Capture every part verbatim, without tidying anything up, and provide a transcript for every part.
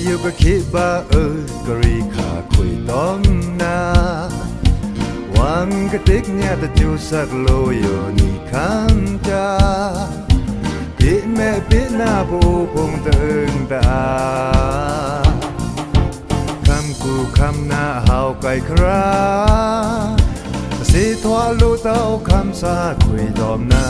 ယိုကခေဗာအွို ကရီခါခွေတောမ်နာ ဝံကတိကညးတကျူစက်လိုယိုနီခမ်းတာ ပေမဲပေနာပိုဖုံတန်တာ ခမ်းကူခမ်းနာဟောက်ကိုက်ခရာ တစေထွာလိုတောက်ခမ်းစာခွေတောမ်နာ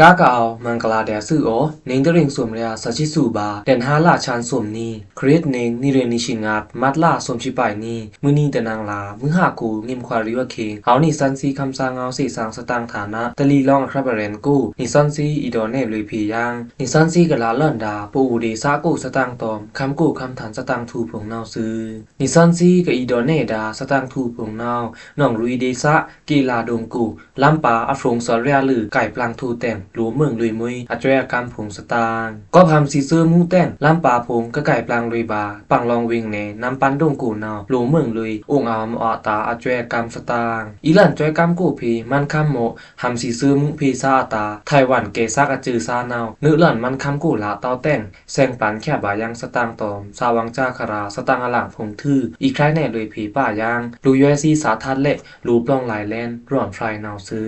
ကားကအဝ် မင်္ဂလာဒျာႏသွူးအော နင်းတရင်းသွမ်ရယ သစ်ဆံသွူဗာႏ ဒန်ဟါလ ဆန်သွမ်နွီ ခရစ်နင်း နွီရဲနီဆံငါး မတ်လ သွမ်ဆံပိုင်နွီ မွိုန်နွီတနင်္လာ မွိုဟကို ငိမ်ခွါရီဝခေင် အဝ်နစ်သွဉ်းသီး ခမ်းသားငေါဝ်းသေ့သင် သတင်ꩻထါန တလီလောင်းအခရပ်ပရဲဉ်ႏကို နစ်သွဉ်းသီး အီဒေါ်နဲဗ်လွေဖေႏယင်း နစ်သွဉ်းသီးကလာ်လွဉ်ဒါ ပအိုဒေသကို သတင်ꩻတွမ် ခမ်းကိုခမ်းထန် သတင်ꩻထူႏဖုံႏနဝ်ꩻသွူ။ နစ်သွဉ်းသီးကအီဒေါ်နဲဒါ သတင်ꩻထူႏဖုံႏနဝ်ꩻ နောင်ရွီဒေသ ကေလာဒုံကို လမ်းပါအဖြုံႏသွဉ်းရယလွို ကိုက်ပလင်ႏထူႏတဲင် လိုꩻမိူင်လွေꩻမှွေး အစွဲအကမ်းဖုံႏသတင်ꩻ ကောပ်ဟံႏသီသွူမူတဲင် လမ်းပါဖုံႏကကိုက်ပလင်ႏလွေꩻဗာႏ ပင်လောင်ꩻဝိင်ꩻနယ် နမ်းပန်းဒုံကိုနဝ်ꩻ လိုꩻမိူင်လွေꩻ အိုင်ꩻအဝ်မွာ်အတာႏ အစွဲအကမ်းသတင်ꩻ အီလွဉ်စွဲကမ်းကိုဖေႏ မန်းခမ်းမွာ် ဟံႏသီသွူမူဖေႏသားအတာႏ ထိုင်ဝမ်ႏကဲသက်အစွဲသားနဝ်ꩻ နွိုက်လွဉ်မန်းခမ်းကိုလꩻတဝ်းတဲင် သင်ပန်ႏချဗာႏယင်းသတင်ꩻတွမ် သဝင်ႏစာꩻခရာႏ သတင်ꩻအလင်ႏဖုံႏထွူ အီႏခရိုင်နယ်လွေꩻဖေႏပါယင်း လိုꩻယွဲသီးစာထတ်းလဲ့ လိုꩻပလောင်ႏလင်ႏလဲဉ် ရွဉ်ဖြိုင်ꩻနဝ်ꩻသွူ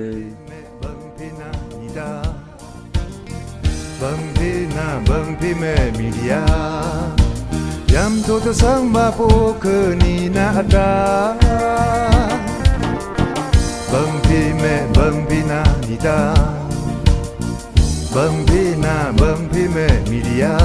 ။ ဘင်ဖေနာ ဘင်ဖေမဲ မီဒီယာ ယမ်ထိုတသင်ဗာႏပိုခိုနီနအတာႏ ဘင်ဖေမဲ ဘင်ဖေနာနီတာႏ ဘင်ဖေနာ ဘင်ဖေမဲ မီဒီယာ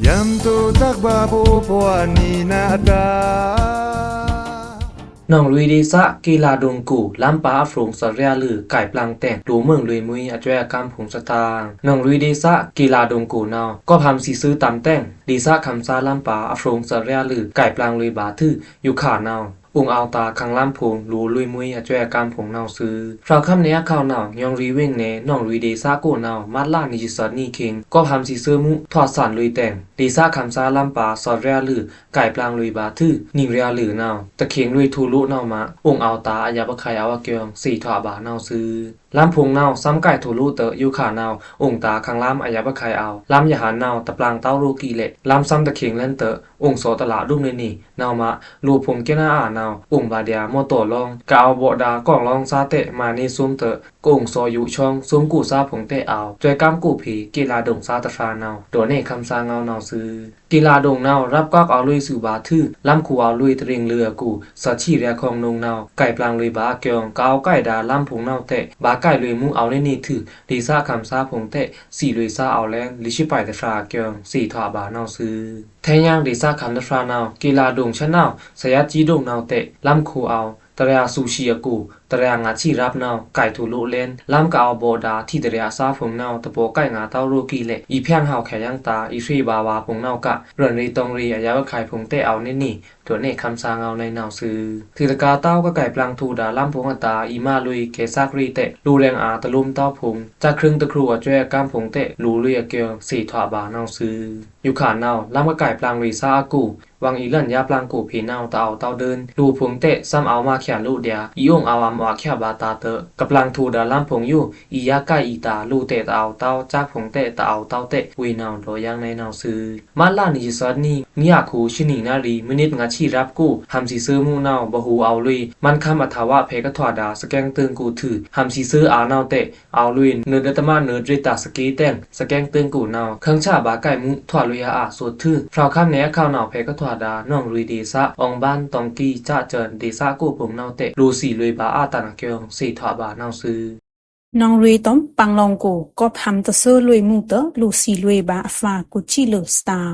ယမ်ထိုတက်ဗာႏပိုဖိအနီနအတာႏ နောင်ရွီဒေသ ကေလာဒုံကို လမ်းပါအဖြုံႏသွဉ်းရယလွို ကိုက်ပလင်ႏတဲင် လိုꩻမိူင်လွေꩻမှွေး အစွဲအကမ်းဖုံႏသတင်ꩻ နောင်ရွီဒေသ ကေလာဒုံကိုနဝ်ꩻ ကောပ်ဟံႏသီသွူတမ်တဲင် ဒေသခမ်းသားလမ်းပါအဖြုံႏသွဉ်းရယလွို ကိုက်ပလင်ႏလွေꩻဗာႏထွူ ယိုခါနဝ်ꩻ အိုင်ꩻအဝ်တာႏ ခမ်းလမ်းဖုံႏ လိုꩻလွေꩻမှွေး အစွဲအကမ်းဖုံႏနဝ်ꩻသွူ။ ဖြောက်ခမ်းနယ်အခေါက်နဝ်ꩻ ညောင်ရွီဝိင်နယ် နောင်ရွီဒေသကိုနဝ်ꩻ မတ်လ နွီသွဉ်းသီးနွီခေင် ကောပ်ဟံႏသီသွူမူ ထွာတ်သန်လွေꩻတဲင် ဒေသခမ်းသားလမ်းပါ သွဉ်းရယလွို ကိုက်ပလင်ႏလွေꩻဗာႏထွူ နွေရယလွိုနဝ်ꩻ တခေင်လွေꩻထိုလိုနဝ်ꩻမး အိုင်ꩻအဝ်တာႏ အယပ်ꩻခုဲင်ႏအဝ်ႏအကျိုင်း သေထွာဘးနဝ်ꩻသွူ။ လမ်းဖုံႏနဝ်ꩻ သမ်ꩻကိုက်ထိုလိုတႄႉ ယိုခါနဝ်ꩻ အိုင်ꩻတာႏ ခမ်းလမ်းအယပ်ꩻခုဲင်ႏအဝ်ႏ လမ်းယဟန်နဝ်ꩻ တပလင်ႏတဝ်းရိုးကီးလဲ့ လမ်းသမ်ꩻတခေင်လဲန်တႄႉ အိုင်ꩻသောတလးဒုမ်နွေးနွေးနဝ်ꩻမး လိုꩻဖုံႏကဲနာအာနဝ်ꩻ အိုင်ꩻဗာႏဒျာႏ မော်တော်လွင်း ကအဝ်ႏဗော့ဒါႏ ကော့ꩻလောင်းသားတႄႉ မၤနေသွမ်တႄႉ ကအိုင်ꩻသောယိုချောင်း သွမ်ကိုသားဖုံႏတႄႉ အဝ်ႏစွဲကမ်းကိုဖေႏ ကေလာဒုံသားတဖြာနဝ်ꩻ ဒေါ်နေခမ်းသားငေါဝ်းနဝ်ꩻသွူ။ ကေလာဒုံနဝ်ꩻ ရပ်ကွက်အဝ်ႏလွေꩻသွူဗာႏထွူ လမ်းကိုအဝ်ႏလွေꩻတရင်းလွေꩻအကို သွဉ်းသီးရဲခေါင်နုံနဝ်ꩻ ကိုက်ပလင်ႏလွေꩻဗာႏအကျိုင်း ကအဝ်ႏကိုက်ဒါႏလမ်းဖုံႏနဝ်ꩻတႄႉ ဗာႏကိုက်လွေꩻမူ အဝ်ႏနွေးနွေးထွူ ဒေသခမ်းသားဖုံႏတႄႉ သီလွေꩻသားအဝ်ႏလဲန် လွီဆံပိုင်တဖြာအကျိုင်း သေထွဘးနဝ်ꩻသွူ။ ထဲယင်းဒေသခမ်းတဖြာနဝ်ꩻ ကေလာဒုံဆန်နဝ်ꩻ သယတ်ကြီးဒုံနဝ်ꩻတႄႉ လမ်းကိုအဝ်ႏ တရယါသူဆီအကို တရယါငါဆီရပ်နဝ်ꩻ ကိုက်ထိုလိုလဲန် လမ်းကအဝ်ႏဗော့ဒါႏ ထီတရယါသားဖုံႏနဝ်ꩻ တပော့ကိုက်ငါတဝ်းရိုးကီးလဲ့ အီႏဖြန်ဟဝ်ခဲယင်းတာႏ အီႏဖြေဗာႏဗာႏဖုံႏနဝ်ꩻက ရွဉ်ရေတုံရေအယပ်ꩻခုဲင်ႏဖုံႏတႄႉ အဝ်ႏနွေးနွေး ဒေါ်နေခမ်းသားငေါဝ်းနဝ်ꩻသွူ။ ထွေꩻတကာတဝ်းကကိုက်ပလင်ႏထိုဒါႏလမ်းဖုံႏအတာႏ အီႏမလွေꩻကဲသက်ရေꩻတႄႉ လိုꩻရဲင်အာတလူမ်တဝ်းဖုံႏ စက်ခရင်တခရုအစွဲအကမ်းဖုံႏတႄႉ လိုꩻလွေꩻအကျိုင်း သေထွဘးနဝ်ꩻသွူ။ ယိုခါနဝ်ꩻ လမ်းကကိုက်ပလင်ႏလွေꩻသားအကို ဝင်အီႏလွဉ်ယာႏပလင်ႏကိုဖေႏနဝ်ꩻ တအောဝ်ႏတဝ်းဒိုင်း လိုꩻဖုံႏတႄႉ သမ်ꩻအဝ်ႏမါခဲလိုဒျာႏ အီႏအိုင်ꩻအဝ်ႏအဝ်ႏမွားခဲဗာႏတာႏတႄႉ ကပလင်ႏထိုဒါႏလမ်းဖုံႏယို အီႏယပ်ꩻကိုက်အီႏတာႏ လိုꩻတႄႉတအောဝ်ႏတဝ်း စက်ဖုံႏတႄႉတအောဝ်ႏတဝ်းတႄႉ ဝေးနဝ်ꩻ ဒေါ်ယင်းနဝ်ꩻသွူ။ မတ်လနွေꩻသွဉ်းသီးနွေꩻ နွေꩻယါခိုရှစ်နွေꩻနရီမိနစ်ငါဆံရပ်ကို ဟံႏသီသွူမူနဝ်ꩻ ဗဟိုအဝ်ႏလွေꩻ မန်းခမ်းအထာဝဲဖဲကထွာဒါႏ စကဲင်းတိူင်းကိုထွူ ဟံႏသီသွူအါနဝ်ꩻတႄႉ အဝ်ႏလွေꩻ နွိုတ်ဒသမနွိုတ်ရစ်တာႏသကေးတဲင် စကဲင်းတိူင်းကိုနဝ်ꩻ ခင်းချဗာႏကိုက်မူထွာလွေꩻအါသွတ်ထွူ ဖြောက်ခမ်းနယ်အခေါက်နဝ်ꩻ ဖဲကထွာဒါႏ နောင်ရွီဒေသ အောင်ပန်း တောင်ကြီး ကျားကျွန်းဒေသကိုဖုံႏနဝ်ꩻတႄႉ လိုꩻသီလွေꩻဗာႏအတန်အကျိုင်း သေထွဘးနဝ်ꩻသွူ။ နောင်ရွီတွမ်ပင်လောင်ကို ကောပ်ဟံႏတသွူလွေꩻမူတႄႉ လိုꩻသီလွေꩻဗာႏအဖါ ကိုဆံလွေꩻစတင်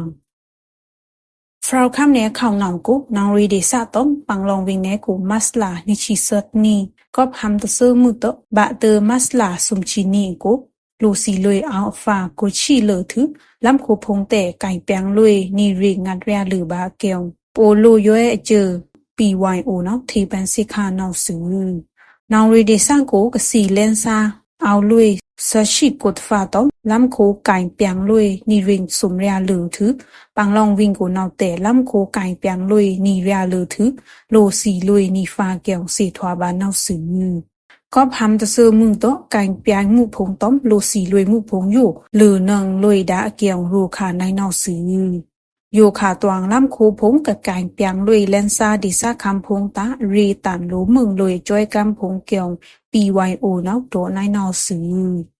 ဖြောက်ခမ်းနယ်အခေါက်နဝ်ꩻကို နောင်ရွီဒေသတွမ်ပင်လောင်ဝိင်နယ်ကို မတ်လနွေꩻသွဉ်းသီးနွေꩻ ကောပ်ဟံႏတသွူမူတႄႉ ဗာႏတႄႇမတ်လသွမ်သီးနွေꩻအကို လိုꩻသီလွေꩻအဝ်ႏအဖါ ကိုဆံလွေꩻထွူ လမ်းကိုဖုံႏတႄႉ ကိုက်ပျံႏလွေꩻ နွေꩻရေငတ်ရယလွေꩻဗာႏအကျိုင်း ပအိုဝ်ႏလိုꩻယွဲအကျိုး ပီဝိုင်အိုနဝ်ꩻ ထေပန်သေခါနဝ်ꩻသွူ။ နောင်ရွီဒေသကို ကသီလဲန်သား အဝ်ႏလွေꩻသွဉ်းသီးကိုတဖါတွမ် လမ်းကိုကိုက်ပျံႏလွေꩻ နွေꩻရေသွမ်ရယလွေꩻထွူ ပင်လောင်ဝိင်ကိုနဝ်ꩻတႄႉ လမ်းကိုကိုက်ပျံႏလွေꩻ နွေꩻရယလွေꩻထွူ လိုꩻသီလွေꩻနွေꩻဖါကျိုင်း သေထွဘးနဝ်ꩻသွူ။ ကောပ်ဟံႏတသឿမွိုး တော ကိုင်ႏပျိုင်မွိုးဖိုင်ႏ တောမ်ႏ လိုꩻသီႏလွေꩻမွိုးဖိုင်ႏယို လိုꩻနွောင်ꩻလွေꩻဒါႏအကျိုင် ရိုꩻခါႏနုဲင်းနဝ်ꩻသွူ။ ရိုꩻခါႏတွင်ႏလမ်းခိုဖိုင်ႏ ကကိုင်ႏပျိုင်လွေꩻ လဲဉ်စာႏဒေႏသခံႏဖိုင်ႏ တာႏရေꩻတန်ႏလိုꩻမွိုင်ႏလွေꩻ အစွဲႏကမ်းဖိုင်ႏကျိုင် PYO နဝ်ꩻ ဒေါ့နုဲင်းနဝ်ꩻသွူ။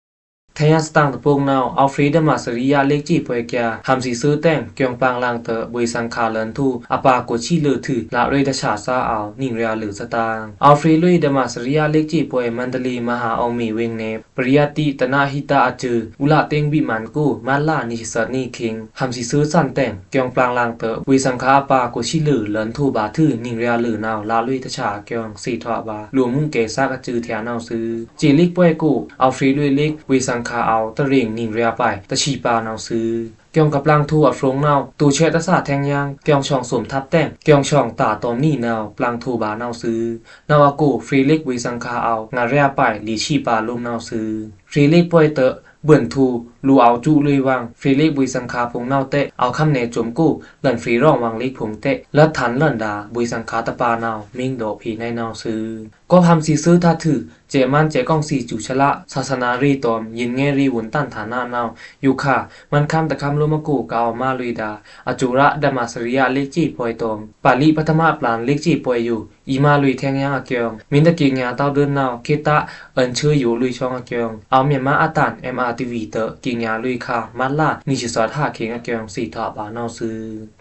ထဲႏယံသတင်ꩻတပုတ်နဝ်ꩻ အောက်ဖရေးဓမ္မစရိယလစ်ကြေးပွဲႏကျာ ဟံႏသီႏသွူတဲင် ကျွံပျိုင်လင်ꩻတွို့ ဗွေႏသင်ခါႏလန်ႏထိုꩻ အပါႏကိုဆံလွေꩻထွူ လꩻရွေးတဆာꩻသားအဝ်ႏ နင်ႏရဲꩻလွေꩻသတင်ꩻ အောက်ဖရေးလွေꩻဓမ္မစရိယလစ်ကြေးပွဲႏ မန္တလေးမဟာအောင်မြေဝိုင်နယ် ပရိယတ်တိတနဟိတအကျိုင် ဦးလှသိန်းဝိမာန်ကို မတ်လနှစ်ဆံသီႏနွေႏခံ ဟံႏသီႏသွူသွဉ်တဲင် ကျွံပျိုင်လင်ꩻတွို့ ဗွေႏသင်ခါႏအပါႏကိုဆံလွေꩻ လန်ႏထိုꩻဗာႏထွူ နင်ႏရဲꩻလွေꩻနဝ်ꩻ လꩻရွေးတဆာꩻအကျိုင် သေထွာဘး လိုꩻမွိုင်ႏကဲႏသက်အကျိုင်ထဲႏနဝ်ꩻသွူ။ ကြေꩻလိက်ပွဲႏကို အောက်ဖရေးလွေꩻလိက် ဗွေႏသင်ခါႏအဝ်ႏ တရ့င်ႏနင်ႏရဲꩻပၢၢ် တဆံပါနဝ်ꩻသွူ။ ကျွံကပျိုင်ထိုꩻအဖြုံနဝ်ꩻ တိုꩻဆဲတသ့ꩻထဲႏယံ ကျွံဆောင်သွမ်ထပ်တဲင် ကျွံဆောင်တာႏတွမ်နံꩻနဝ်ꩻ ပျိုင်ထိုꩻဗာႏနဝ်ꩻသွူ။ နဝ်ꩻအကို ဖရေးလိက် ဗွေႏသင်ခါႏအဝ်ႏ ငါးရဲꩻပၢၢ် လေးဆံပါလိုမ်းနဝ်ꩻသွူ။ ဖရေးလိက်ပွဲႏတွို့ ဗွိုန်ထိုꩻ လိုꩻအဝ်ႏစုလွေꩻဝင် ဖရေးလိက်ဗွေႏသင်ခါႏဖိုင်ႏနဝ်ꩻတဲ့ အဝ်ႏခမ်းနယ်ꩻစွမ်ကို လန်ႏဖရေးရောင်ဝင်လိက်ဖိုင်ႏတဲ့ လွတ်ထန်လန်ဒါ ဗွေႏသင်ခါႏတပါနဝ်ꩻ မင်းဒေါ်ဖေနုဲင်းနဝ်ꩻသွူ။ ကောပ်ဟံႏသီႏသွူထတ်ထွူ စဲ့ꩻမန်းစဲ့ꩻကောင်ꩻသီးစူꩻဆလ သာသနာရေးတွမ် ယဉ်ငယ်ရေးဝန်ထမ်းဌာနနဝ်ꩻ ယိုခါႏ မန်းခမ်းတခမ်းလိုမ်းအကို ကအဝ်ႏမါလွေဒါႏ အကျိုးရဲဓမ္မစရိယလစ်ကြေးပွဲႏတွမ် ပါဠိပထမပျိုင်လစ်ကြေးပွဲႏယို အီႏမါလွေထဲႏယံအကျိုင် မင်းတကြေညာတောင်းဒုနဝ်ꩻ ခေတ်သစ် အန်ချွေယိုလွေႏချောင်းအကျိုင် အောင်မြင်မအသံ MRTVတွို့ ကြေညာလွေႏခါႏ မတ်လနှစ်ဆံသီႏဟဲခင်းအကျိုင် သေထွာဘးနဝ်ꩻသွူ။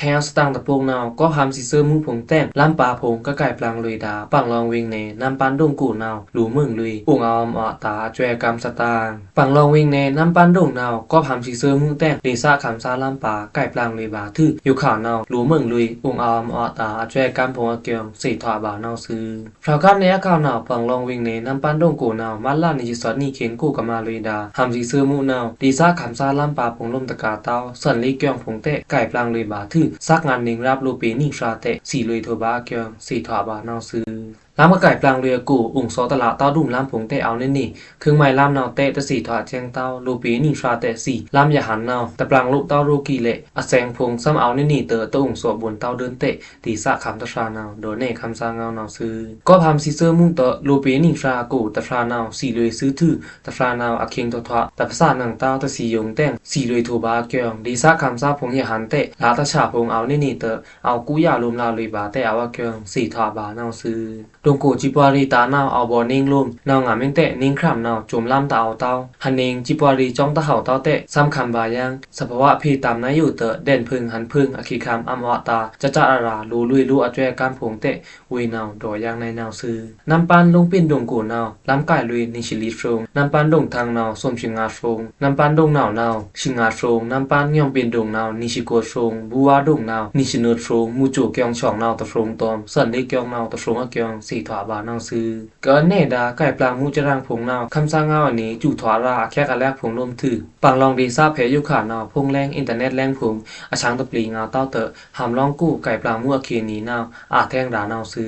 ထဲႏယံသတင်ꩻတပုတ်နဝ်ꩻ ကောပ်ဟံႏသီႏသွူမွိုးဖိုင်ႏတဲင် လမ်းပါႏဖိုင်ႏ ကကိုင်ႏပျိုင်လွေဒါႏ ပင်လောင်ဝိုင်နယ် နမ်းပန်းဒုံကိုနဝ်ꩻ လိုꩻမွိုင်ႏလွေꩻ အိုင်အဝ်ႏမွတ်တာႏ အစွဲႏကမ်းသတင်ꩻ ပင်လောင်ဝိုင်နယ် နမ်းပန်းဒုံနဝ်ꩻ ကောပ်ဟံႏသီႏသွူမွိုးတဲင် ဒေႏသခံႏသားလမ်းပါႏ ကိုင်ႏပျိုင်လွေဗာႏထွူ ယိုခါႏနဝ်ꩻ လိုꩻမွိုင်ႏလွေꩻ အိုင်အဝ်ႏမွတ်တာႏ အစွဲႏကမ်းဖိုင်ႏအကျိုင် သေထွာဘးနဝ်ꩻသွူ။ ဖြောက်ခတ်နယ်အခေါက်နဝ်ꩻ ပင်လောင်ဝိုင်နယ် နမ်းပန်းဒုံကိုနဝ်ꩻ မတ်လနှစ်ဆံသီႏနွေႏခင်း ကိုကမလွေဒါႏ ဟံႏသီႏသွူမွိုးနဝ်ꩻ ဒေႏသခံႏသားလမ်းပါႏဖိုင်ႏလိုမ်းတကာႏတဝ်း သွဉ်လွေꩻကျိုင်ဖိုင်ႏတဲ့ ကိုင်ႏပျိုင်လွေဗာႏထွူ သက်ငါႏနင်ႏရဲꩻဗလိုꩻပေနွံဖြာႏတဲ့ သီႏလွေꩻထွူဗာႏအကျိုင် သေထွာဘးနဝ်ꩻသွူ။ လမ်းကကိုင်ႏပျိုင်လွေအကို အိုင်သောတလ တဝ်းဒုံလမ်းဖိုင်ႏတဲ့ အဝ်ႏနွေနွေ ခင်းမုၢ်လမ်းနဝ်ꩻတဲ့ တသေထွာႏကျိုင်တဝ်း လိုꩻပေနွံဖြာႏတဲ့သီႏ လမ်းယဟန်နဝ်ꩻ တပျိုင်လိုပ်တဝ်းရိုးကီးလဲ့ အသင်ဖိုင်ႏ သမ်အဝ်ႏနွေနွေတွို့ တအိုင်သောဗွိုန်တဝ်းဒိုင်းတဲ့ ဒေႏသခံႏတဖြာႏနဝ်ꩻ ဒေါ်နယ်ခမ်းသားငေါနဝ်ꩻသွူ။ ကောပ်ဟံႏသီႏသွူမွိုးတွို့ လိုꩻပေနွံဖြာႏအကို တဖြာႏနဝ်ꩻ သီႏလွေꩻသွူထွူ တဖြာႏနဝ်ꩻ အခိင်တထွာႏ တပစနင်ꩻတဝ်း တသီႏယုံႏတဲ့ သီႏလွေꩻထွူဗာႏအကျိုင် ဒေႏသခံႏသားဖိုင်ႏယဟန်တဲ့ လတဆဖိုင်ႏအဝ်ႏနွေနွေတွို့ အဝ်ႏကူယလိုမ်းလလွေဗာႏတဲ့ အဝ်ႏအကျိုင် သေထွာဘးနဝ်ꩻသွူ။ ဒုံကိုစံပွါရီႏတဝ်းနဝ်ꩻ အဝ်ႏဗော်နွေနွေလိုမ်း နဝ်ꩻငါမွိုင်ႏတဲ့ နွေနွေခြမ်းနဝ်ꩻ စွမ်လမ်းတဝ်းတဝ်း ဟန်နွေစံပွါရီႏကျောင်းသားဟောက်တဝ်းတဲ့ သမ်ခမ်းဗာႏယင်း သဘာဝဖေးတမ်းနဝ်ꩻယိုတွို့ ဒဲန်ဖိုင်ႏဟန်ဖိုင်ႏ အခေတ်ခံအမွတ်တာႏ စစရရ လိုꩻလွေꩻလိုꩻအစွဲႏကမ်းဖိုင်ႏတဲ့ ဝေနဝ်ꩻ ဒေါ်ယင်းနွေနဝ်ꩻသွူ။ နမ်းပန်းလိုမ်းပင်ဒုံကိုနဝ်ꩻ လမ်းကိုင်လွေꩻ နွံဆံလွံဖိုင်ႏ နမ်းပန်းဒုံထင်နဝ်ꩻ သွမ်ဆံငါဖိုင်ႏ နမ်းပန်းဒုံနဝ်ꩻနဝ်ꩻ သီႏငါဖိုင်ႏ နမ်းပန်းညွံပင်ဒုံနဝ်ꩻ နွံဆံကိုးဖိုင်ႏ ဘူဝါဒုံနဝ်ꩻ နွံဆံနွံဖိုင်ႏ မူးကျိုကျိုင်ဆောင်နဝ်ꩻ တဖိုင်ႏတွမ် သွဉ်လွေꩻကျိုင်နဝ်ꩻ တဖိုင်ႏအကျိုင် သေထွာဘးနဝ်ꩻသွူ။ ကအွောန်နယ်ဒါ ကိုင်ႏပျိုင်မွိုးစရင်ဖိုင်ႏနဝ်ꩻ ခမ်းသားငေါအနွေ စူထွာႏရဲꩻ အချက်အလက်ဖိုင်ႏလိုမ်းထွူ ပင်လောင်ဒေႏသဖဲယိုခါႏနဝ်ꩻ ဖိုင်ႏလဲင် အင်တာနက်လဲင်ဖိုင်ႏ အဆန်းတပျီငါတဝ်းတွို့ ဟံႏလွင်ကို ကိုင်ႏပျိုင်မွိုးအခေတ်နွေနဝ်ꩻ အထဲင်ဒါနဝ်ꩻသွူ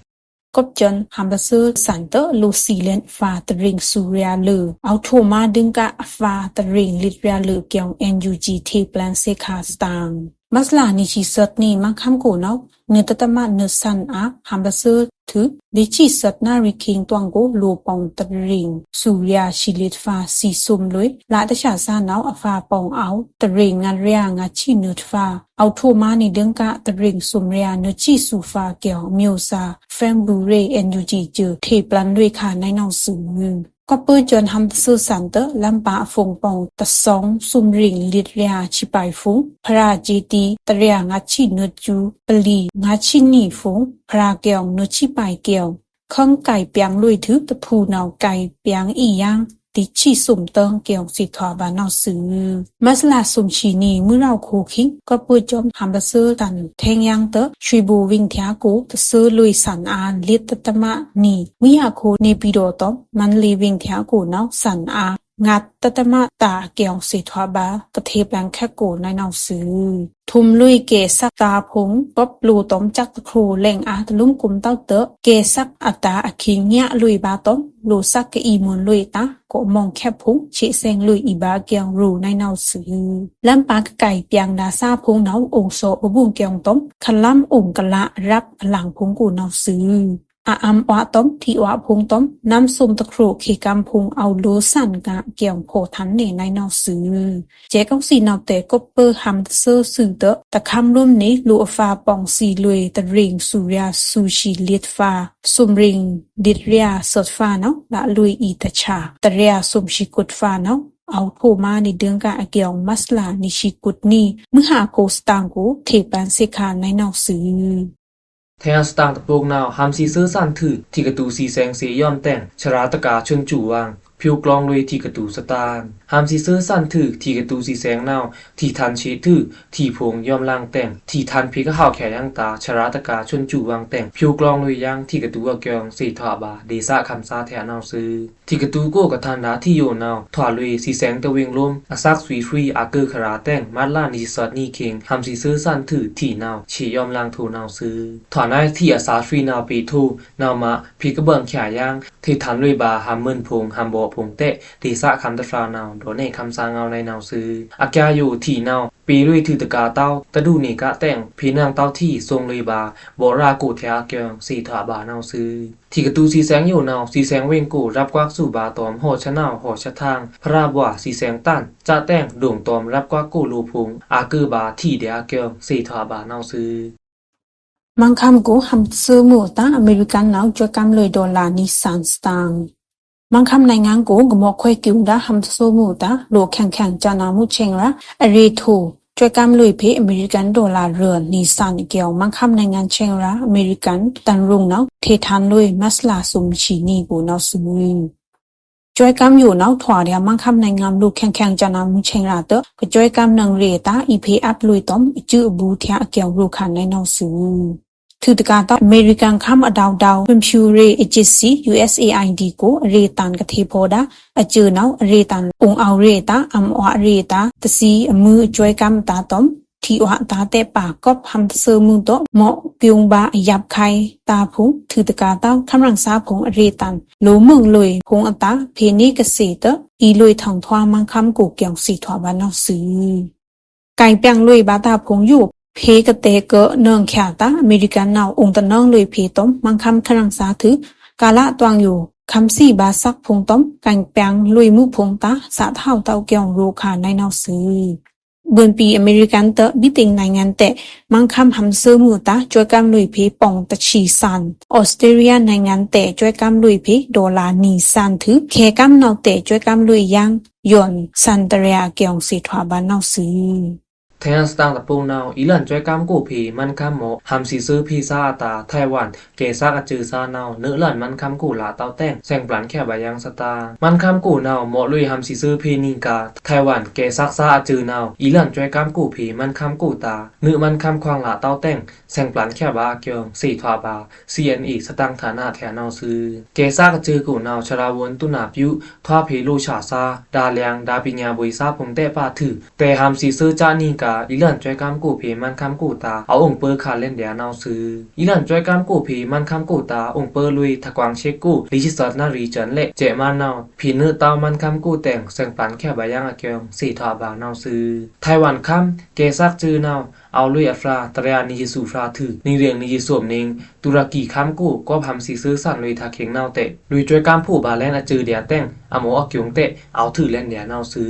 ။ ကောပ်စွန်ဟံႏပသွိုးသွူတွို့ လိုꩻသီႏလဲင်အဖါႏ တရ့င်ႏသွူရဲꩻလွေꩻ အဝ်ႏထိုꩻမာဒုံက အဖါႏတရ့င်ႏလွေꩻလွေꩻအကျိုင် NUG ထေꩻပျိုင်သွူခါႏသတင်ꩻ မတ်လနှစ်ဆံသီႏနွေ မန်းခမ်းကိုနဝ်ꩻ နွံတတမနွံသွဉ်အါ ဟံႏပသွိုးသွူ လွေꩻဆံသီႏနရီႏခင်းတွင်ꩻကို လိုꩻပောင်ႏတရ့င်ႏသွူရဲꩻ သီႏလွေꩻအဖါႏ သီႏသွမ်လွေꩻ လတဆစာနဝ်ꩻ အဖါႏပောင်ႏအဝ်ႏ တရ့င်ႏငါးရဲꩻငါးဆံနွံအဖါႏ အဝ်ႏထိုꩻမာနွေဒုံက တရ့င်ႏသွမ်ရဲꩻနွံဆံသွူဖါႏအကျိုင် အမျိုးအစား Fenbury NUG စွူထေꩻပျိုင်လွေꩻခါႏနွေနဝ်ꩻသွူ။ ကောပ်ပစွန်ဟံႏပသွိုးသွူတွို့ လမ်းပါႏအဖိုင်ႏပောင်ႏ တသောင်သွမ်ရ့င်ႏလွေꩻရဲꩻဆံပၢၢ်ဖိုင်ႏ ဖရာႏကြေးတီး တရဲꩻငါးဆံနွံစွူ ပလီငါးဆံနွံဖိုင်ႏ ဖရာႏကျိုင်နွံဆံပၢၢ်ကျိုင် ခင်းကိုင်ႏပျိုင်လွေꩻထွူ တဖုနဝ်ꩻ ကိုင်ႏပျိုင်အီယင်း တဆံသွမ်တန်ကျိုင် သေထွာဘးနဝ်ꩻသွူ။ မတ်လသွမ်ဆံနွံ မွေးရောင်ကိုခင် ကောပ်ပစွန်ဟံႏပသွိုးသွူတွို့ ထဲင်ယင်းတွို့ ရွှေဘိုဝ့င်ထဲကို တသွိုးလွေꩻသွဉ်အါ လွေꩻတတမနွံ ဝေးအခို နေပြည်တော်တွို့ မန္တလေးဝ့င်ထဲကိုနဝ်ꩻ သွဉ်အါ ငါးတတမတၢအကျိုင် သေထွာဘး ကထေပျိုင်ခဲကိုနွေနဝ်ꩻသွူ။ ထွမ်လွေꩻကဲႏသက်တာႏဖိုင်ႏ ကောပ်လိုꩻတွမ်စက်တခရိုလဲင်အါ တလူမ်းကွမ်တဝ်းတွို့ ကဲႏသက်အတာႏအခေတ်ညလွေꩻဗာႏတွမ် လိုꩻသက်ကအီႏမွိုန်လွေꩻတာႏ ကောပ်မွန်ခဲဖိုင်ႏ ဆဲ့ꩻသွဲင်လွေꩻအီႏဗာႏကျိုင် ရူနွေနဝ်ꩻသွူ။ လမ်းပါႏကကိုင်ႏပျိုင်ဒါႏသဖိုင်ႏနဝ်ꩻ အိုင်သောပဘူင်ႏကျိုင်တွမ် ခလမ်းအိုင်ကလးရပ်အလင်ဖိုင်ႏကိုနဝ်ꩻသွူ။ အအံႏဝါတောမ်ႏ ထေဝါဖိုင်တောမ်ႏ နမ်းသိုမ်တခရို့ꩻခေတ်ကမ်းဖိုင်ႏ အဝ်ႏလိုꩻသင်ꩻငါꩻ ကျွံႏဖိုင်ႏထန်ꩻနေꩻ နဝ်ꩻစူꩻ။ ကျဲးကောင်းသီႏနဝ်ꩻတဲာ် ကောပ်ꩻပါꩻဟံႏသꩻꩻသွူꩻတွော့ꩻ တခမ်းလွံးနေ လိုꩻအဖါ ပောင်ꩻသီႏလွေꩻ တရ့င်ꩻသူꩻရွာꩻ သူꩻသီႏလွေꩻသဖါ သူမ်ꩻရ့င်ꩻဒိတ်ꩻရွာꩻ သတ်ꩻဖါနဝ်ꩻ လꩻလွေꩻအီႏတဆာ တရ့ꩻꩻသွမ်ꩻသီႏခွတ်ꩻဖါနဝ်ꩻ အဝ်ႏထိုꩻမာႏနေ ဒိုင်းꩻကအကျွံႏ မတ်ꩻလꩻနံꩻသီႏခွတ်ꩻနံꩻ မွိုးꩻဟးဖိုင်ႏသတင်ꩻကို ထေꩻပန်သေ့ꩻခꩻ နဝ်ꩻစူꩻ။ ထဲအံႏသတင်ꩻတပိုက်နဝ်ꩻ ဟံႏသီႏသွူꩻသင်ꩻထွူꩻ ထေꩻကတူႏသီႏသင်ꩻသေယွမ်ꩻတဲင် သရာတကာႏဆွန်ꩻစူꩻဝင် ဖြိုးကျွင်းလွေꩻထေꩻကတူႏသတင်ꩻ ဟံႏသီႏသွူꩻသင်ꩻထွူꩻ ထေꩻကတူႏသီႏသင်ꩻနဝ်ꩻ ထေꩻထန်သေ့ꩻထွူꩻ ထေꩻဖိုင်ႏယွမ်ꩻလင်ꩻတဲင် ထေꩻထန်ဖေႏကဟဝ်ꩻချာꩻယင်ႏတာႏ သရာတကာႏဆွန်ꩻစူꩻဝင်တဲင် ဖြိုးကျွင်းလွေꩻယင်ႏထေꩻကတူႏအကျွံႏသေထွꩻဗာႏ ဒေႏသခမ်းသားထဲနဝ်ꩻစူꩻ။ ထေꩻကတူႏကို ကထန်ꩻဒါထေꩻယို နဝ်ꩻ ထွာလွေꩻသီႏသင်ꩻတဝိုင်ꩻလိုမ်း အသက်သွီႏဖြီꩻ အကိုꩻခရာꩻတဲင် မတ်ꩻလꩻနံꩻသီႏသွပ်ꩻနံꩻခေင် ဟံႏသီႏသွူꩻသင်ꩻထွူꩻ ထေꩻနဝ်ꩻသေယွမ်ꩻလင်ꩻထိုꩻနဝ်ꩻစူꩻ။ ထွာနွောင်ꩻထေꩻအသါဖြီꩻနဝ်ꩻ ပေႏထိုꩻနဝ်ꩻမꩻ ဖေႏကဗွင်ꩻချာꩻယင်ႏ ထေꩻထန်လွေꩻဗာႏ ဟံႏမွိုင်ဖိုင်ႏ ဟံႏဗော့ဖိုင်ႏတဲင် ဒေႏသခမ်းသားထဲနဝ်ꩻ ဒေါ်နယ်ခမ်းသားငဝ်းနဝ်ꩻစူꩻ။ အကျိုးယို ထေꩻနဝ်ꩻ ပေႏလွေꩻထွူတကာႏတဝ်း တဒူꩻနေကတဲင် ဖေႏနင်ꩻတဝ်းထေꩻ သွင်လွေꩻဗာႏ ဗော့ရာꩻကိုꩻထဲအကျွံႏသေထွꩻဗာႏနဝ်ꩻစူꩻ။ ထေꩻကတူႏသီႏသင်ꩻယိုနဝ်ꩻ သီႏသင်ꩻဝိုင်ꩻကို ရပ်ကွက်စုဗာႏ တွမ်ꩻဟော့ꩻသနာဝ်း ဟော့ꩻသထင်ꩻ ဖရာဗွာႏ သီႏသင်ꩻတန် စတဲင် ဒိုင်တွမ်ꩻရပ်ကွက်ကို လိုဖိုင်ႏ အကိုဗာႏထေꩻထဲအကျွံႏသေထွꩻဗာႏနဝ်ꩻစူꩻ။ မန်းခမ်းကို ဟံႏသွူးမူႏအတာႏ အမေရိကန်နဝ်ꩻ စွဲးကမ်းလွေꩻ ဒေါ်လာနံꩻသန်သတင်ꩻ။ မန်းခမ်းနွောင်ꩻကို ကမော့ခွဲးကျူဒါ ဟံႏသွူးမူႏအတာႏ လိုꩻခဲင်ႏခဲင်ႏစွမ်းနဝ်ꩻမူႏဆင်ꩻရာꩻ အရေꩻထိုꩻ စွဲးကမ်းလွေꩻဖေႏ အမေရိကန်ဒေါ်လာ ရွိုင်ꩻနံꩻသန်အကျွံႏ မန်းခမ်းနွောင်ꩻဆင်ꩻရာꩻ အမေရိကန်တန်ရုံနဝ်ꩻ ထေꩻထန်လွေꩻ မတ်ꩻလꩻသွမ်သီႏနံꩻကို နဝ်ꩻစူꩻ။ စွဲးကမ်းယိုနဝ်ꩻ ထွာရဲ မန်းခမ်းနွောင်ꩻ လိုꩻခဲင်ႏခဲင်ႏစွမ်းနဝ်ꩻမူႏဆင်ꩻရာꩻတွော့ꩻ ကစွဲးကမ်းနင်ꩻရေꩻအတာႏ အီႏဖေႏအပ်ꩻလွေꩻတွမ်ꩻ အစွူးအဘူးထဲအကျွံႏ လိုꩻခါꩻနဝ်ꩻစူꩻ။ ထွူတကာႏတဝ်း အမေရိကန်ခမ်း အဒဝ်ဒဝ် ကွံဖြူရေꩻ အေးဂျင်စီ ယူအက်စ်အေအိုင်တီကို အရေꩻတန်ကထေႏဖော်ဒါ အစွူးနဝ်ꩻ အရေꩻတန် အိုင်အဝ်ရေꩻအတာႏ အံႏဝါရေꩻအတာႏ တသီႏအမွိုးအစွဲးကမ်းအတာႏတွမ်ꩻ ထေꩻဝါႏအတာႏ တဲပါ ကောပ်ꩻဟံႏသွူးမူႏတွော့ꩻ မော့ꩻကျူံႏဗာႏ အယပ်ꩻခုဲင်ႏတာႏဖိုင်ႏ ထွူတကာႏတဝ်း ခမ်းရင်ꩻသားဖိုင်ႏ အရေꩻတန် လိုꩻမွိုင်လွေꩻဖိုင်ႏအတာႏ ဖေႏနေကသေ့ꩻတွော့ꩻ အီႏလွေꩻထောင်ꩻထွား မန်းခမ်းကိုကျွံႏသေထွꩻဗာႏနဝ်ꩻစူꩻ။ ကင်ꩻပျင်ꩻလွေꩻဗာႏတာႏဖိုင်ႏယို ဖေႏကတဲꩻကၢးနင်ꩻချာတာႏ အမေရိကန်နဝ်ꩻ အိုင်တနင်ꩻလွေꩻဖေႏတွမ်ꩻ မန်းခမ်းခမ်းရင်ꩻသားထွူ ကလꩻတွင်ꩻယို ခမ်းသီဗာႏသက်ဖိုင်ႏတွမ်ꩻ ကင်ꩻပျင်ꩻလွေꩻမူႏဖိုင်ႏတာႏ သꩻထောဝ်ꩻတဝ်းကျွံႏ လိုꩻခါꩻနဝ်ꩻစူꩻ။ ဘိုင်ပီအမေရိကန်တွော့ꩻ ဗြိတိန်နွောင်ꩻတဲာ် မန်းခမ်းဟံႏသွူးမူႏအတာႏ စွဲးကမ်းလွေꩻဖေႏ ပေါင်တဆံသန်ꩻ၊ အွစတြေးလျနွောင်ꩻတဲာ် စွဲးကမ်းလွေꩻဖေႏ ဒေါ်လာနံꩻသန်ထွူ ခဲကမ်းနဝ်ꩻတဲာ် စွဲးကမ်းလွေꩻယင်ꩻ ယွိုင်ꩻသန်တရဲအကျွံႏ သေထွꩻဗာႏနဝ်ꩻစူꩻ။ ထဲအံႏသတင်ꩻတပိုင်နဝ်ꩻ အီႏလန်စွဲးကမ်းကိုဖေႏ မန်းခမ်းမော့ ဟံႏသွူးမူႏဖေႏသားအတာႏ ထိုင်ဝမ်ꩻ ကဲသက်အစွူးသားနဝ်ꩻ နွိုက်ꩻလန်မန်းခမ်းကိုꩻလꩻတဝ်းတဲင် သင်ꩻပျန်ႏချာဗာႏယင်ꩻသတင်ꩻ။ မန်းခမ်းကိုနဝ်ꩻ မော့လွေꩻဟံႏသွူးမူႏဖေႏနံꩻက ထိုင်ဝမ်ꩻ ကဲသက်သားအစွူးနဝ်ꩻ အီႏလန်စွဲးကမ်းကိုဖေႏ မန်းခမ်းကိုတာႏ နွိုက်ꩻမန်းခမ်းခွင်ꩻလꩻတဝ်းတဲင် သင်ꩻပျန်ႏချာဗာႏအကျွံႏ သေထွꩻဗာႏ သီႏအဲ᩻အဲး သတင်ꩻဌာနထဲနဝ်ꩻစူꩻ။ ကဲသက်အစွူးကိုနဝ်ꩻ သရာဝွန်တူန᩻ပြု ထွားဖေႏလိုꩻဆာꩻသား ဒါလျင်ဒါပညာဗွေႏသားဖိုင်ႏတဲပါထွူ တဲဟံႏသွူးမူႏစနံꩻက အီႏလန်စွဲးကမ်းကိုဖေႏ မန်းခမ်းကိုတာႏ အအိုင်ꩻပၢခါႏလဲန်ႏဒျာႏနဝ်ꩻစူꞻ။ အီႏလန်စွဲးကမ်းကိုဖေႏ မန်းခမ်းကိုတာႏ အိုင်ꩻပၢလွေꩻ ထကွင်ႏရှစ်ကို လေးဆယ့်သီႏနရီႏစွမ်းလဲ့ စဲ့ꩻမန်းနဝ်ꩻ ဖေႏနွိုက်ꩻတဝ်းမန်းခမ်းကိုတဲင် သင်ꩻပျန်ႏချာဗာႏယင်ꩻအကျွံႏ သေထွꩻဗာႏနဝ်ꩻစူꩻ။ ထိုင်ဝမ်ꩻခမ်း ကဲသက်အစွူးနဝ်ꩻ အဝ်လွေꩻအဖြာ တရဲနံꩻသွူဖြာထွူ နံꩻရဲနံꩻသွူနွိုင် တူရကီႏခမ်းကို ကောပ်ꩻဟံႏသွူးမူႏသွူသၢလွေꩻထၢခဲင်နဝ်ꩻတဲာ် လွေꩻစွဲးကမ်းဖေႏဗာႏလဲန်ႏအစွူးဒျာႏတဲင် အမော့အကျွံႏတဲာ် အဝ်ထွူလဲန်ႏဒျာႏနဝ်ꩻစူꩻ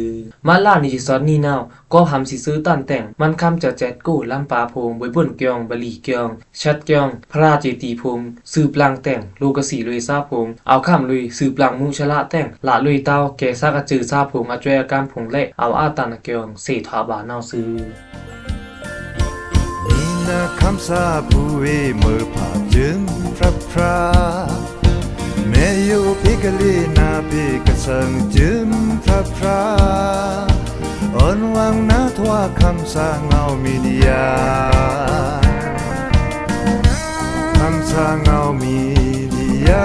။ မတ်ꩻလနံꩻသွူနွိုင်နဝ်ꩻ ကောပ်ꩻဟံႏသွူသၢတန်တဲင် မန်းခမ်းစွဲးစက်ကို လမ်းပါဖိုင်ႏ ဗွေႏပုန်ကျွံႏ ဗလီကျွံႏ သျတ်ကျွံႏ ဖရာစေတီဖိုင်ႏသွူပျင်တဲင် လိုကသီလွေꩻသွူဖိုင်ႏ အဝ်ခမ်းလွေꩻသွူပျင်မူႏချလတဲင် လလွေꩻတဝ်း ကဲသက်အစွူးသွူဖိုင်ႏ အစွဲးအကမ်းဖိုင်ႏလဲ့ အဝ်အါတန်အကျွံႏ သေထွꩻဗာႏနဝ်ꩻစူꩻ။ မီးနခမ်းသားဖူးဝေး မွဲဖါႏစွူးဖြတ်ဖြတ် မဲယိုဖေႏကလေးနါဖေႏ ကသံꩻစွူးဖြတ်ဖြတ် အွဉ်ဝွင်နထွား ခမ်းသားငေါဝ်းမီဒီယာ ခမ်းသားငေါဝ်းမီဒီယာ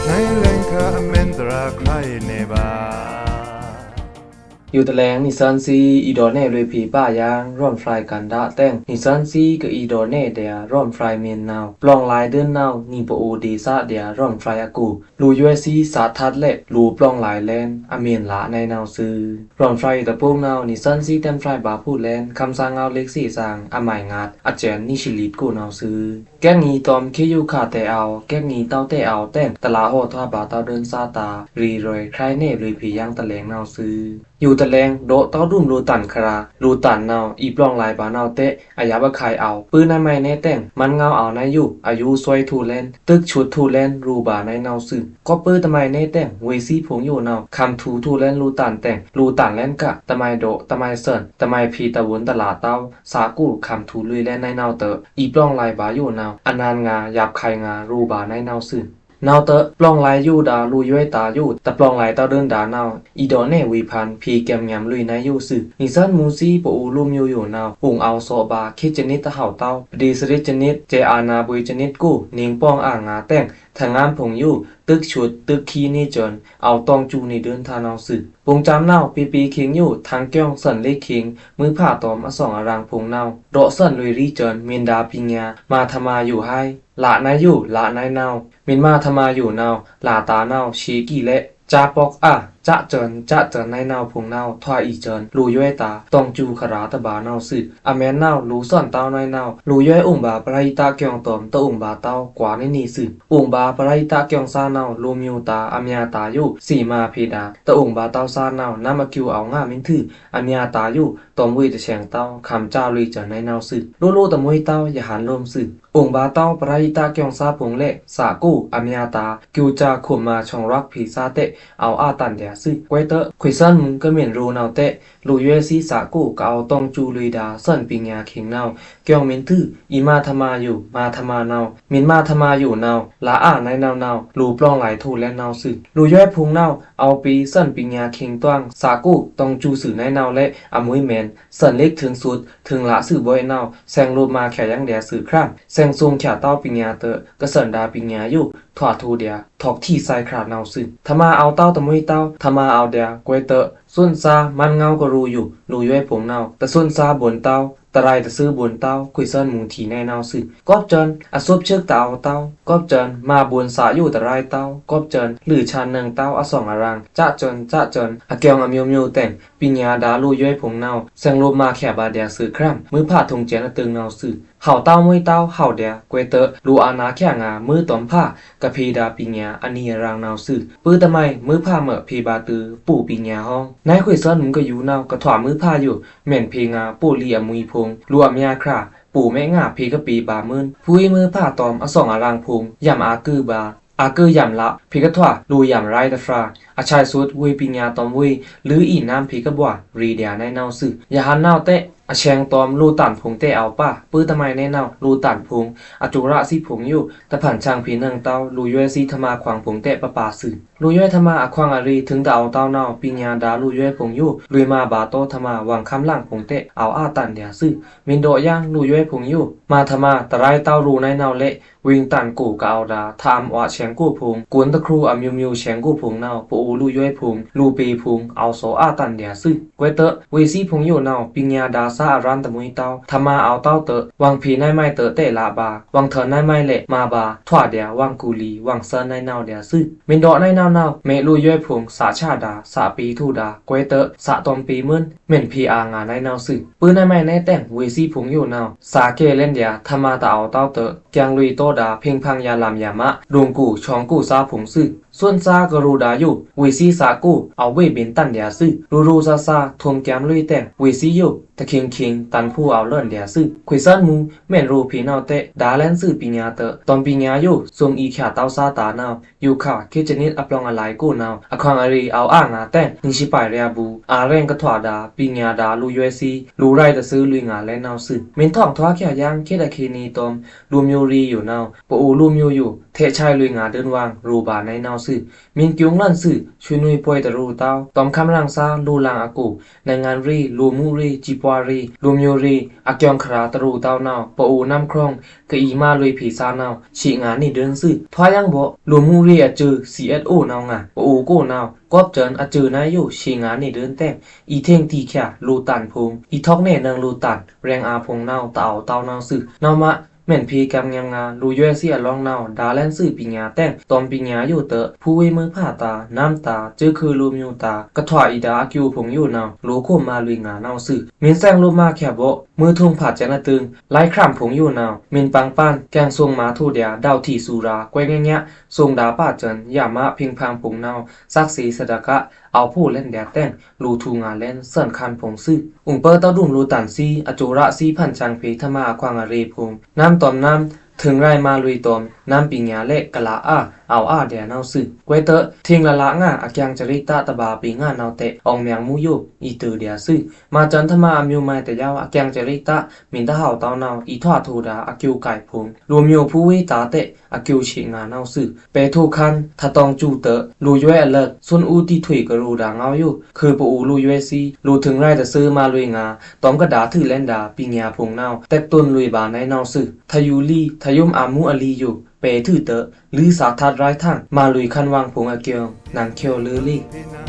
နွိုက်လဲင်ခါအမဲန်တြး ခရၢၣ်နဲဗာႏ ယိုတလဲင် နံꩻသွဉ်းသီး အီႏဒေါ်နဲလွေꩻဖေႏပါယင်ꩻ ရွမ်ꩻဖြိုင်ꩻကန္တာတဲင် နံꩻသွဉ်းသီးကအီႏဒေါ်နဲဒျာႏ ရွမ်ꩻဖြိုင်ꩻမဵၼ်နဝ်ꩻ ပလွင်ꩻလၢႆဒိုင်းနဝ်ꩻ နံꩻပအိုဒေသဒျာႏ ရွမ်ꩻဖြိုင်ꩻအကို လိုꩻယွဲသီး သထတ်းလဲ့ လိုꩻပလွင်ꩻလၢႆလဲန်ႏ အမဵၼ်လꩻနဲနဝ်ꩻစူꩻ။ ရွမ်ꩻဖြိုင်ꩻတပိုင်နဝ်ꩻ နံꩻသွဉ်းသီးတဲင်ဖြိုင်ꩻဗာႏဖိုင်ႏလဲန်ႏ ခမ်းသားငေါဝ်းလဵက်သေသင် အမိုင်ငါး အစွမ်းနံꩻသီႏလွေꩻကိုနဝ်ꩻစူꩻ။ ကဲကီး တွမ်ခေတ်ယိုခါတဲအောဝ် ကဲကီး တဝ်တဲအောဝ်တဲင် တလဟော့ထွားဗာႏ တဝ်ဒိုင်းသားတာႏ ရေရွယ် ခရိုင်နယ် လွေဖီယင်း တလဲင်နဝ်ꩻသွူ။ ယူႏတလဲင် ဒေါ့တဝ်ဒုမ်လိုꩻတန်ႏခရာꩻ လိုꩻတန်ႏနဝ်ꩻ အီႏပလွင်ꩻလၢႆဗာႏနဝ်ꩻတဲ အယပ်ꩻအခုဲင်ႏအောဝ် ပုဲနမုဲင်နဲတဲင် မန်ငဝ်းအောဝ်နဝ်ꩻယူꩻ အယုသွဲထိုꩻလဲဉ် တွိုက်ꩻဆွတ်ထိုꩻလဲဉ် ရူꩻဗာႏနဝ်ꩻသွူ။ ကွပ်ꩻပုဲတမုဲင်နဲတဲင် ဝေꩻသီးဖိုင်ႏယိုနဝ်ꩻ ခမ်ႏထူႏထိုꩻလဲဉ် လိုꩻတန်ႏတဲင် လိုꩻတန်ႏလဲဉ်က တမုဲင်ဒေါ့ တမုဲင်သွဉ် တမုဲင်ဖေႏတဝုဉ်ႏ တလတဝ် သာꩻကို့ꩻ ခမ်ႏထူႏလွေꩻလဲဉ်နဝ်ꩻနဝ်ꩻတဲ အီႏပလွင်ꩻလၢႆဗာႏယိုနဝ်ꩻ အနုဲင်ꩻငါႏ ယပ်ꩻခုဲင်ႏငါႏ ရူꩻဗာႏနဝ်ꩻသွူ။ နဝ်ꩻတဲ ပလွင်ꩻလၢႆယိုဒါ လိုꩻယွဲတာႏယို တပလွင်ꩻလၢႆတဝ်ဒိုင်းဒါနဝ်ꩻ အီႏဒေါ့နဲ ဝေꩻဖန်ႏ ဖေႏကဲမ်ငွမ်လွေꩻနဝ်ꩻယူꩻသွူ။ နီသွဉ်မူႏသီး ပအိုဝ်လိုꩻမျိူယိုနဝ်ꩻ အိုင်ꩻအောဝ်သော့ဗာႏ ခေတ်ကျနစ်တဟဝ်တဝ် ပဒေသရစ်ကျနစ် ကျဲအာဏာပိုင်ကျနစ်ကို နွေႏပွင်ꩻအာငါႏတဲင် ထငမ်းဖိုင်ႏယို တွိုက်ꩻဆွတ် တွိုက်ꩻခီးနေႏစွဉ် အောဝ်တွင်ꩻစူႏနေႏဒိုင်းထၢနဝ်ꩻသွူ။ ဗုံႏစမ်းနဝ်ꩻ ပေပေခေင်ႏယို ထင်ႏကျွင်သွဉ်လက်ကျိန်ႏ မွိုးဖါတွမ် အသွင်ꩻအရင်ꩻဖိုင်ႏနဝ်ꩻ ဒေါ့သွဉ်လက်ကျိန်ႏ မွဉ်ဒါပညာ မၤထမါယိုဟိုင်း လနဝ်ꩻယူို လနဝ်ꩻနဝ်ꩻ မွဉ်မၤထမါယိုနဝ်ꩻ လတာႏနဝ်ꩻ ရှေးကျိန်ႏလဲ့ ကြားပေါက်အာ ကြားသွဉ် ကြားသွဉ်နဝ်ꩻနဝ်ꩻဖိုင်ႏနဝ်ꩻ ထွာအီသွဉ် လိုꩻယွဲတာႏ တွင်ꩻစူႏခရာꩻတဗာႏနဝ်ꩻသွူ။ အမွဲနဝ်ꩻ လိုꩻသွဉ်တဝ်နဝ်ꩻနဝ်ꩻ လိုꩻယွဲအိုင်ဗာႏ ပရဟိတကျွင်တွမ် တအိုင်ဗာႏတဝ် ကွာႏနေနေသွူ။ အိုင်ဗာႏ ပရဟိတကျွင်သားနဝ်ꩻ လိုꩻမျိူတာႏ အမျါတာႏယို သေမါဖေႏဒါႏ တအိုင်ဗာႏတဝ်သားနဝ်ꩻ နမ်းအကျိုးအောဝ်ငါမွဉ်ထွူ အမျါတာႏယို တွမ်ဝေ့တဆဲင်တဝ် ခမ်ႏစလွေသွဉ်နဝ်ꩻသွူ။ လိုလိုတမွေးတဝ် ယဟန်လိုမ်းသွူ အိုင်ဗာႏတဝ် ပရဟိတကျွင်သားဖိုင်ႏလဲ့ သာꩻကို့ꩻ အမျါတာႏ ကျိုးစခွန်မာႏ ဆောင်ရွက်ဖေႏသားတဲ အောဝ်အာတန်ႏဒျာႏသွူ။ ကွဲးတဲ ခွေသွဉ်မုံႏကမွဉ်ရိုနဝ်ꩻတဲ လိုꩻယွဲသီး သာꩻကို့ꩻ ကအဝ်တွင်ꩻစူႏလွေဒါႏ သွဉ်ပညာခေင်ႏနဝ်ꩻ ကျွင်မွဉ်ထွူ အီမၤထမါယို မၤထမါနဝ်ꩻ မွဉ်မၤထမါယိုနဝ်ꩻ လအာနဝ်ꩻနဝ်ꩻနဝ်ꩻ လိုꩻပလွင်ꩻလၢႆထိုꩻလဲ့နဝ်ꩻသွူ။ လိုꩻယွဲဖိုင်ႏနဝ်ꩻ အောဝ်ပေသွဉ်ပညာခေင်ႏတွင် သာꩻကို့ꩻ တွင်ꩻစူႏသွူနဝ်ꩻနဝ်ꩻလဲ့ အမွိုင်းမွဲင် သွဉ်လက်ကျိန်ႏသွတ် ထွင်ꩻလသွူဗွဲနဝ်ꩻ သဲင်ꩻလိုပ်မာႏချာယင်းဒျာႏသွူ ခရမ် သဲင်ꩻသွုံချာတဝ်ပညာတဲ ကသွဉ်ဒါပညာယို ထွာထိုꩻဒျာႏ ထောက်ထိဆိုင်ခရာနဝ်ꩻသွူ။ ထမါအောဝ်တဝ်တမွေးတဝ် ထမါအောဝ်ဒျာႏ ကွဲးတဲ သွဉ်သားမန်ငဝ်းကရိုယူို လိုꩻယွဲဖိုင်ႏနဝ်ꩻ တသွဉ်သားဗွန်တဝ် တရိုင်တသွဉ်ဗွန်တဝ် ခွေသွဉ်မူႏထီနဝ်ꩻသွူ။ ကွပ်ꩻသွဉ် အသွပ်ꩻသွိုက်တအောဝ်တဝ် ကွပ်ꩻသွဉ် မါဗွန်သာယိုတရိုင်တဝ် ကွပ်ꩻသွဉ် လိုꩻသွဉ်နွိုင်တဝ် အသွင်ꩻအရင်ꩻ ကြားသွဉ် ကြားသွဉ် အကျွင်ꩻအမျိူႏမျိူႏတဲင် ပညာဒါလိုꩻယွဲဖိုင်ႏနဝ်ꩻ သဲင်ꩻလိုပ်မာႏချာဗာႏဒျာႏသွူ ခရမ် မွိုးဖါထုံႏစဲန်အတိုင်နဝ်ꩻသွူ။ ဟဝ်တဝ်မွေးတဝ် ဟဝ်ဒျာႏ ကွဲးတဲ လိုꩻအာဏာချာငါႏ မွိုးတွမ်ဖါ ကဖေဒါပညာ အနံꩻအရင်နဝ်ꩻသွူ။ ပုဲတမုဲင် မွိုးဖါမွဲ့ဖေႏဗာႏတွို ပို့ပညာဟွင်း နဝ်ꩻခွေသွဉ်မူႏကယူနဝ်ꩻ ကထွာမိုွိုးဖါယို မွဲ့ဖေႏငါႏ ပို့လီအမွီဖိုင်ႏ လိုꩻအမျါခရာ ပို့မဲငါႏ ဖေႏကပေဗာႏမွိုင်း ဖူဝေးမွိုးဖါတွမ် အသွင်ꩻအရင်ဖိုင်ႏ ယမ်ꩻအာကုဗာႏ အာကုယမ်ꩻလ ဖေႏကထွာ လိုꩻယမ်ꩻရိုင်တဖြာ အဆိုင်သွတ်ဝေပညာတွမ်ဝေ လိုꩻအီနမ်းဖေႏကဗွာ ရေꩻဒျာႏနဝ်ꩻသွူ။ ယဟန်နဝ်ꩻတဲ အဆဲင်တွမ် လိုꩻတန်ဖိုင်ႏတဲအောဝ်ပါ ပုဲတမုဲင်နဲနဝ်ꩻ လိုꩻတန်ဖိုင်ႏ အတူရသီဖိုင်ႏယို တဖန်ဆင်ဖေႏနွိုင်တဝ် လိုꩻယွဲသီးထမါခွင်ဖိုင်ႏတဲပပါသွူ။ လိုꩻယွဲထမါအခွင်အရေ ထိုင်တအောဝ်တဝ်နဝ်ꩻ ပညာဒါလိုꩻယွဲဖိုင်ႏယို လွေꩻမာႏဗာႏတေါထမါ ဝင်ႏခမ်းလင်ဖိုင်ႏတဲ အောဝ်အာတန်ႏဒျာႏသွူ။ မွဉ်ဒေါ့ယင်း လိုꩻယွဲဖိုင်ႏယို မၤထမါ တရိုင်တဝ်ရိုနဝ်ꩻနဝ်ꩻလဲ့ ဝိင်ႏတန်ႏကိုကအောဝ်ဒါ ထမ်းဝါႏဆဲင်ကိုဖိုင်ႏ ကွဉ်ႏတခူအမျိူႏမျိူႏဆဲင်ကိုဖိုင်ႏနဝ်ꩻ ပအိုဝ်လိုꩻယွဲဖိုင်ႏ လိုꩻပေဖိုင်ႏ အောဝ်သောအာတန်ႏဒျာႏသွူ။ ကွဲးတဲ ဝေသီးဖိုင်ႏယိုနဝ်ꩻ ပညာဒါသာအရင်တမွေးတဝ် ထမါအောဝ်တဝ်တဲ ဝင်ႏဖေႏနဝ်ꩻမုဲင်တဲ တဲလဗာႏ ဝင်ႏထွဉ်နဝ်ꩻမုဲင်လဲ့ မၤဗာႏ ထွာဒျာႏ ဝင်ႏကူလီ ဝင်ႏသွဉ်နဝ်ꩻနဝ်ꩻဒျာႏသွူ။ မွဉ်ဒေါ့နဝ်ꩻနဝ်ꩻနဝ်ꩻ မွဲ့လိုꩻယွဲဖိုင်ႏ သာချဒါ သာပေထိုဒါ ကွဲးတဲ သာတွမ်ပေမွိုင်း မွဲ့ဖေႏအာငါႏနဝ်ꩻသွူ။ ပုဲနဝ်ꩻမုဲင်နဲတဲင် ဝေသီးဖိုင်ႏယိုနဝ်ꩻ သာကဲလဲန်ဒျာႏ ထမါတအောဝ်တဝ်တဲ ကျင်လွေတောဒါ ဖင်ဖင်ယာႏလမ်းယာႏမး လိုင်ႏကို ချောင်းကိုသားဖိုင်ႏသွူ။ သွဉ်သားကရိုဒါယို ဝေသီးသာကို အောဝ်ဝေဗဉ်ႏတန်ႏဒျာႏသွူ။ ရိုရိုသာသာ ထုံႏကျင်လွေတဲင် ဝေသီးယို တခိင်ခိင် တန်ဖိုအောဝ်လွဉ်ဒျာႏသွူ။ ခွေသွဉ်မူႏ မွဲ့ရိုဖေႏနဝ်ꩻတဲ ဒါလဲန်သွူပညာတဲ တွမ်ပညာယို သွင်ႏအီချာတဝ်သာတာနဝ်ꩻ ယိုခါ ခေတ်ကျနစ်အပလွင်အလိုင်ကိုနဝ်ꩻ အခွင်အရေ အောဝ်အာငါႏတဲင် နွေႏဆီပိုင်ႏရဘူး အာရဲင်ႏကထွာဒါ ပညာဒါလိုꩻယွဲသီး လိုꩻရိုင်ႏတသွဉ်လွေꩻငါႏလဲန်နဝ်ꩻသွူ။ မွဉ်ထွင်ထွာချာယင်း ခေတ်အခေတ်နေတွမ် လိုꩻမျိူႏရေယိုနဝ်ꩻ ပအိုဝ်လိုꩻမျိူႏယို ထဲ့ချိုင်လွေꩻငါႏဒိုင်းဝိုင် ရိုဗာႏနဝ်ꩻသွူ။ မွဉ်ကျိုင်းလွဉ်သွူ ဆွေးနွေးပွဲတရိုတဝ် တွမ်ခမ်းရင်သာ လိုꩻလင်အကို နိုင်ငံရေ လိုꩻမူႏရေ စည်းပွားရေ လိုꩻမျိူႏရေ အကျွင်ႏခရာတရိုတဝ်နဝ်ꩻ ပအိုဝ်နမ်းချွင် ကအီမါလွေꩻဖေႏသာနဝ်ꩻ ရှေ့ငါႏနေဒိုင်းသွူ။ ထွာယင်းဗော့ လိုꩻမူႏရေအစွူး စီးအက်အိုနဝ်ꩻငါ ပအိုဝ်ကိုနဝ်ꩻ ကွပ်သွဉ်အစွူးနဝ်ꩻယို ရှေ့ငါႏနေဒိုင်းတဲင် အီထဲင်တီချာ လိုꩻတန်ဖိုင်ႏ အီထောက်နဲနွိုင်လိုꩻတန် ရဲင်အာဖိုင်ႏနဝ်ꩻ တအောဝ်တဝ်နဝ်ꩻသွူ။ နဝ်ꩻမး မွဲ့ဖေႏကမ်ငွမ်ငါႏ လိုꩻယွဲသီးအလွင်နဝ်ꩻ ဒါလဲန်သွူပညာတဲင် တွမ်ပညာယိုတဲ ဖူဝေးမွိုးဖါတာ နမ်းတာ စွိုခုလိုꩻမျိူႏတာ ကထွာအီဒါအကျိုးဖိုင်ႏယိုနဝ်ꩻ လိုꩻခုမ်မါႏလွေꩻငါႏနဝ်ꩻသွူ။ မွဉ်သွဉ်လိုꩻမါႏချာဗော့ မွိုးထုံးဖတ်စဲန်အတိုင် လိုင်းခရမ်ဖုံႏယိုနဝ်ꩻ မီးပင်ပန်း ကျင်ꩻသူင်ꩻမာႏထိုꩻဒျာႏ ဒဝ်ꩻထီꩻသူꩻရာႏ ကွဲးငေးငေး သူင်ꩻဒါပာစဲန် ယမꩻ ဖီင်ꩻဖင်ꩻဖုံႏနဝ်ꩻ သက်ꩻသေသဒကအ အဝ်ႏဖိုꩻလဲန်ဒျာႏတဲင် လိုꩻထူꩻငါႏလဲန် သွဉ်းခန်းဖုံႏသွူ။ ဥမ်ပျော်တဒုမ်လိုꩻတန်ႏသီး အကျော်ရꩻသီးဖန်ႏ စံးဖေႏ ထမအခွင်အရေဖုံႏ နမ်းတွမ်ႏနမ်း ထိုင်ꩻရိုင်းမꩻလွေꩻတွမ်ႏ နမ်းပီညာႏလဲ့ ကလာꩻအာꩻ အဝ်ႏအာꩻဒျာႏနဝ်ꩻသွူ။ ကွဲးတွော့ ထေင်ꩻလꩻလꩻငါ အကျင်ꩻစရိတ်ꩻတ တဗာႏပေငါႏနဝ်ꩻတဲ့ အောင်မြတ်မှုရုပ် အီႏတွော့ဒျာႏသွူ။ မꩻစဲန်ထမအမျိုးမွဲတယဝ် အကျင်ꩻစရိတ်ꩻတ မီးတဟဝ်တဝ်နဝ်ꩻ အီႏထွာထိုဒါ အကျော်ကိုင်ဖုံႏ လိုꩻမျိူꩻဖူးဝေးတာတဲ့ အကျော်ဆေ့ꩻငါႏနဝ်ꩻသွူ။ ပဲꩻထိုꩻခန်း ထတွင်ꩻစူꩻတွော့ လိုꩻယွဲအလၢတ် သွဉ်းအူတီထွေꩻကရိုဒါငဝ်းယို ခုးပအိုလိုꩻယွဲသီး လိုꩻထိုင်ꩻရိုင်းတသွူမꩻလွေꩻငါႏ တွမ်ႏကဒါထုးလဲန်ဒါ ပီညာႏဖုံႏနဝ်ꩻ တက္းတွန်လွေꩻဗာႏနဲနဝ်ꩻသွူ။ ထယူꩻလီ ထယူမ်းအာႏမူးအလီယို ပဲꩻထုးတွော့ လိုꩻသာႏထတ်းရိုင်းထန်း မꩻလွေꩻခန်းဝင်ဖုံႏအကျော် နင်ႏချောလေလေ ဗွီအို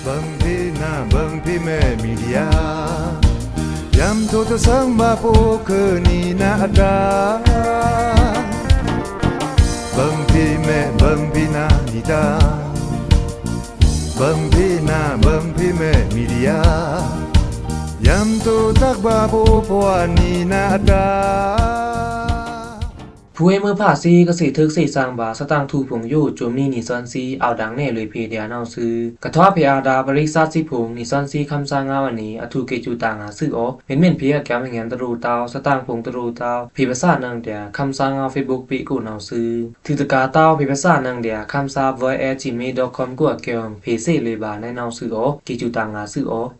အေ မြန်မာပိုင်းသတင်းထောက် ရမ်ထိုတဆန်ဘာပိုခွနီနာအတၢ ဗွီအိုအေ မြန်မာပိုင်းသတင်းထောက် ရမ်ထိုတဆန်ဘာပိုခွနီနာအတၢ ဖူးဝဲမွဲဖါသီး ကသေ့ꩻထုးကသေ့ꩻသင်ဗာႏ သတင်ꩻထူꩻဖုံႏယို စူမ်နီနံꩻသွဉ်းသီး အဝ်ႏဒင်ႏနဲလွေꩻဖေႏဒျာႏနဝ်ꩻသွူ။ ကထွားဖေႏအာဒါ ပရိသတ်သီးဖုံႏ နံꩻသွဉ်းသီး ခမ်းသားငါး အနံၤ အထူးကဲꩻစူꩻတၢင်ꩻငါႏသွူအောꩻ။ မီးမီးဖေႏအကျဲမီႏငဲတရူတဝ် သတင်ꩻဖုံႏတရူတဝ် ဖေႏဗ္စာနင်ꩻဒျာႏ ခမ်းသားငါး Facebook pageကိုနဝ်ꩻသွူ။ ထုးတကာႏတဝ် ဖေႏဗ္စာနင်ꩻဒျာႏ ခမ်းသား voice at gmail dot com ကိုအကျော် ဖေႏသေ့လွေꩻဗာႏနဲနဝ်ꩻသွူအောꩻ။ ကဲꩻစူꩻတၢင်ꩻငါႏသွူအောꩻ။